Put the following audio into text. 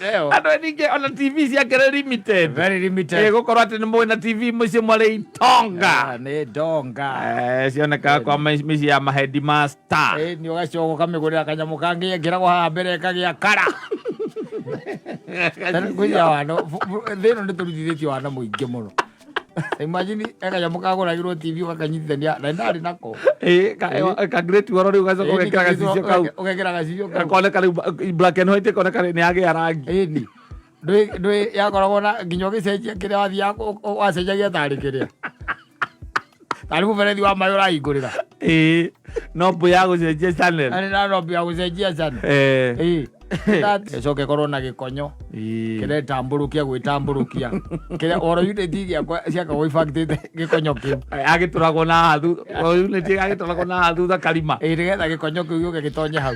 Ĩyo. Andũ ningĩ ona TV ciake nĩ limited. Very limited. Ĩ, gũkorwo atĩ nĩ mũĩ na TV mũciĩ mwarĩ itonga. Ah, nĩ ndonga. Eh, cionekaga kwa mĩciĩ ya maheadmaster. Ĩ, nĩ ũgacoka ũkamĩgũrĩra kanyamũ kangĩ gekĩragwo haha mbere kagĩa kara. Kwĩja wana thĩ ĩno nĩ tũrutithĩtie wana mũingĩ mũno. Imagine kanyamũ kagũragĩrwo TV ũgakanyitithania na ndarĩ nako. Ĩ, ka great wall rĩu ũgacoka ũgekĩra gacicio kau. Ũgekĩra gacicio kau. Gakoneka rĩu black and white ĩkoneka nĩ yagĩa rangi. Ĩni. Ndũĩ ndũĩ yakoragwo na nginya ũgĩcenjia kĩrĩa wathiaga wacenjagia tarĩ kĩrĩa. Tarĩ mũberethi wa maĩ ũrahingũrĩra. Ĩ, no mbũ ya gũcenjia channel. Arĩ na nombi ya gũcenjia channel. Eh. Ĩĩ. Ĩcoke ĩkorwo na gĩkonyo. Ĩ. Kĩretambũrũkia gwĩtambũrũkia. Kĩrĩa oro unit gĩakwa ciakagwo ibangĩte gĩkonyo kĩu. Agĩtũragwo na haha thutha, unit agĩtũragwo na haha thutha karima. Ĩĩ nĩgetha gĩkonyo kĩu gĩũke gĩtonye hau.